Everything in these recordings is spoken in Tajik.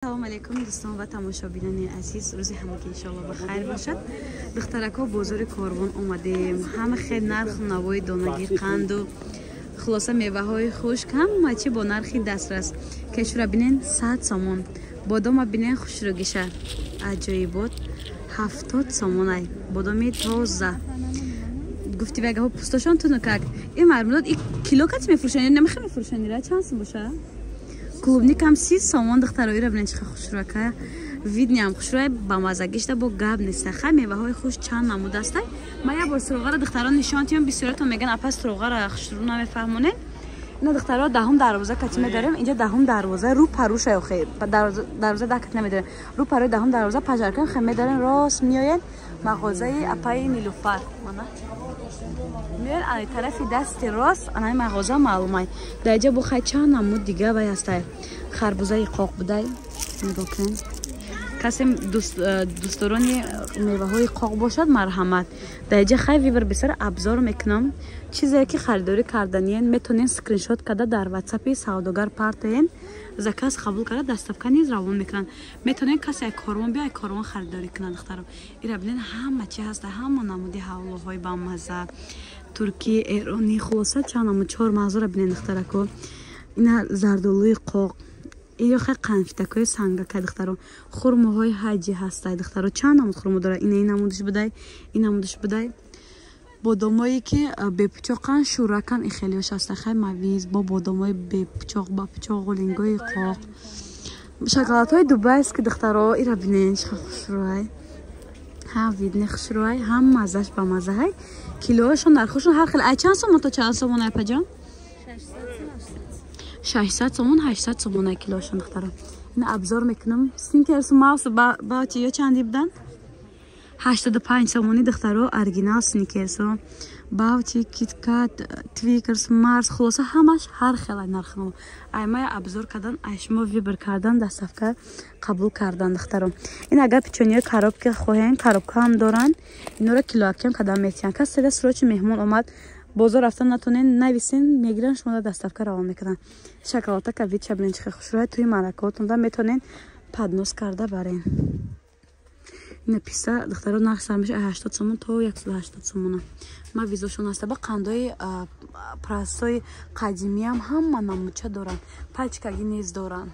Салом алейкум, дӯстон ва тамошобинони азиз. Рӯзи ҳамагӣ, иншоалло, ба хайр бошад. Духтаракҳо, бозори Корвон омадем. Ҳама хел нарху навои донагӣ, қанду хулоса меваҳои хушк, ҳама чи бо нархи дастрас. Кешура бинен, 100 сомон. Бодома бинен, хушрӯгиша, аҷоибот, 70 сомонай бодоми тоза. Гуфти вагаҳо пустошон тунукак. Ин мармулод и кило кати мефурӯшанд ё намехе мефурӯшанд? Ира чанд сум боша? Клубникам 30 сомон. Духтароира бинен, чӣ хушрӯака, видниам хушрӯай, бамазагишта бо гап неста. Хай, меваҳои хуш чанд намуд астай. Ма як бор суроғара, духтарон, нишон тиём. Бисёратон меган: «Апа, суроғара хушрӯ намефаҳмонед». Ина, духтаро, даҳум дарвоза кати медорем. Инҷа даҳум дарвоза рӯ парӯша, охе дарвоза да кати намедорем, рӯ парои даҳум дарвоза пажаркан хе медорем. Рост меояд, мағозаи апаи Нилуфар мана меояд, ани тарафи дасти рост анаи мағоза маълумай. Дар инҷа бо хай чанд намуд дига вай ҳастай. Харбузаи қоқ будай, нигоҳ кунед. Касе дӯстдорони меваҳои қоқ бошад, марҳамат. Дар инҷа хай выбор бисёр. Обзор мекунам. Чизе ки харидорӣ карданиен, метонен скриншот карда дар ватсапи савдогар партоен, заказ қабул карда, доставка низ равон мекунанд. Метонен касе як Корвон биё, як Корвон харидорӣ кунад. Духтаро, ира бинен, ҳама чи ҳаста, ҳама намуди ҳавлоҳои бамаза, туркӣ, эронӣ, хулоса чанд намуд. Чор мағзура бинен, духтарако. Ина зардолуи қоқ, ё хай қанфитакҳои сангакай. Духтаро, хурмоҳои ҳаҷи ҳастай. Духтаро, чанд намуд хурмо дора. Ина ин намудиш будай, ин намудиш будай. Бодомое ки бепучоқан, шӯракан, и хелиош ҳаста. Хай, мавиз бо бодомои бепучоқ, ба пучоқ, ғулингои қоқ, шоколадҳои дубайски. Духтаро, ира бинен, чӣ хушрӯай, ҳам видни хушрӯай, ҳам маззаш ба маззаҳай. Килоашон, нархошон ҳар хел. Ай чанд сомон то чанд сомон, айпаҷон? 600 сомон, 800 сомон ай килоашон. Духтаро, ина обзор мекунам. Сникерсу, Марсу ба ё чанди буданд? 85 сомонӣ, духтаро, оригинал Сникерсо, Баунти, Киткат, Твикерс, Марс, хулоса ҳамаш ҳар хела нархно. Аймая обзор кардан, ай шумо выбор кардан, доставка қабул кардан. Духтаро, ин агар печеньеи коробка хоҳем, коробка ҳам доранд. Инора килоакиам кадан метиҳанд. Кас теда срочи меҳмон омад, бозор рафтан натонен, нависен, мегиран, шумо доставка равон мекунанд. Шоколадака вича бинен, чихе хушрӯя. Туи маъракаотонда метонен поднос карда барен. Ина писта, духтаро, нарх сар меша 80 сомон то 180 сомона. Ма визошон ҳаста. Ба қандои простой қадимиам ҳама намудча доранд, пачкаги низ доранд.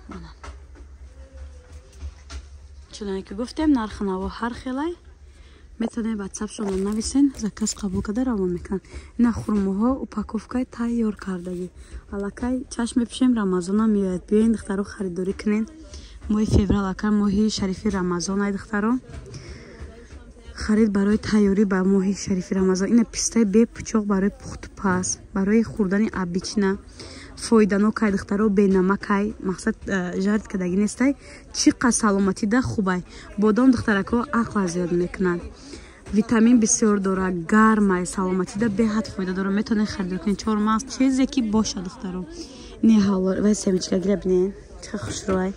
Чуноне ки гуфтем, нархи наво ҳар хелай. Метавонед ватсапшонро нависен, заказ қабул карда равон мекунанд. Ина хурмоҳо упаковкаи тайёр кардагӣ. Аллакай чашм мепӯшем, Рамазонам меояд. Биёен, духтаро, харидорӣ кунен. Моҳи феврал аллакай моҳи шарифи Рамазон ай. Духтаро, харид барои тайёрӣ ба моҳи шарифи Рамазон. Ина пистаи бепучоқ барои пухтупаз, барои хӯрдани обычно фоиданокай. Духтаро, бенамакай, мақсад жарить кардагӣ нестай. Чӣ қад саломатида хубай. Бодом, духтарако, ақла зиёд мекунад, витамин бисёр дорад, гармай, саломатида беҳад фоида дорад. Метавонед харидор кунед чормағз, чизе ки бошад. Духтаро, не ҳало вай семечка гира бинед, чӣ хушрӯай.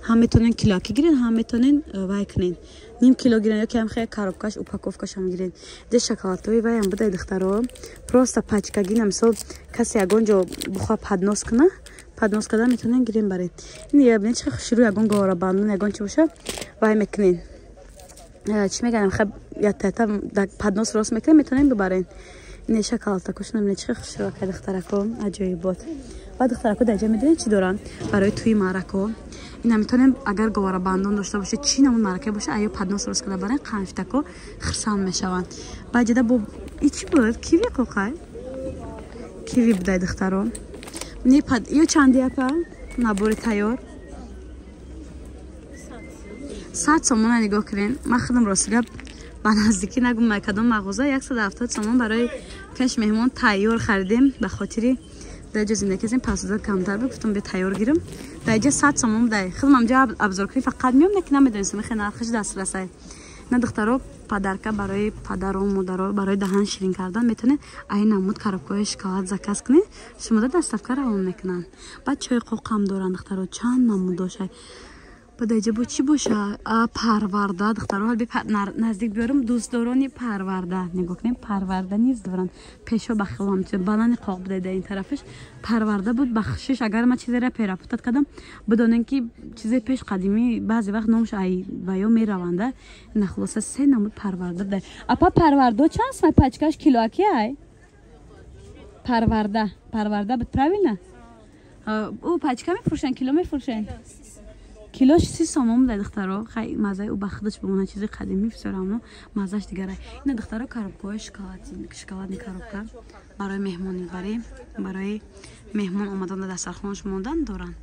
Ҳам метавонед килоаки гиред, ҳам метавонед вай кунед, ним кило гирен ё ки хе коробкаш, упаковкашам гирен. Де шоколадҳои вайам будай, духтаро, просто пачкагина. Мисол, касе ягон ҷо бухоҳа поднос куна, поднос карда метавонед гирен баред. Ин бинед, чӣ хушрӯ. Ягон говорабандон, ягон чи боша, вай мекунед, чӣ меганам, хе ятата поднос рост мекунед, метавонед бибарен. Ин шоколадакошона бинед, чӣ хушрӯ, духтарако, аҷоибот. Ва, духтарако, дар ҷа медонед, чӣ доранд барои тӯи маърако? Ина метавонем, агар говорабандон дошта бошед, чӣ намуд маърака боша, аё поднос рост карда барен, қанфитако хирсанд мешаванд. Баъд ҷада бо и чӣ буд? Киви қоқай, киви будай, духтаро. Не, ё чанди, апа, набори тайёр? 100 сомона. Нигоҳ кунед, ман худам, рости гап, ба наздикӣ нагум, кадом мағоза 170 сомон барои каш меҳмон тайёр харидем. Ба хотири дар ҷо зиндагӣ кардем, пасуда камтар буд, гуфтам, бе тайёр гирам. Дар ҷа 100 сомон будай. Худам ҷа обзоркунӣ фақат меом, не ки намедонистам хе нархиш дастрасай. На, духтаро, подарка барои падару модаро, барои даҳан ширин кардан метавонед ай намуд коробкаҳои шоколад заказ кунед, шумода доставка равон мекунанд. Баъд чойи қоқам доранд, духтаро, чанд намуд дошай. Бадаҷа бо чӣ боша? Парварда, духтаро, ҳал наздик биёрам. Дӯстдорони парварда, нигоҳ кунем, парварда низ доранд. Пешо ба хилом банани қоқ буда, дар ин тарафаш парварда буд. Бахшиш, агар ман чизеро перапутать кардам, бидонем, ки чизе пеш қадимӣ баъзе вақт номш ай ва ё мераванда. Ина, хулоса, се намуд парварда буда. Апа, парвардо чанд сомай пачкаш, килоаки ай? Парварда, парварда буд, правильно? Ӯ пачка мефурӯшанд, кило мефурӯшанд? Килош 30 сомон буда, духтаро. Хай, маззаи ӯ ба худаш бимонад, чизи қадимӣ всё равно маззаш дигара. Ина, духтаро, коробкаҳои шоколадный коробка барои меҳмонибарӣ, барои меҳмон омадан, дар дастархонаш мондан доранд.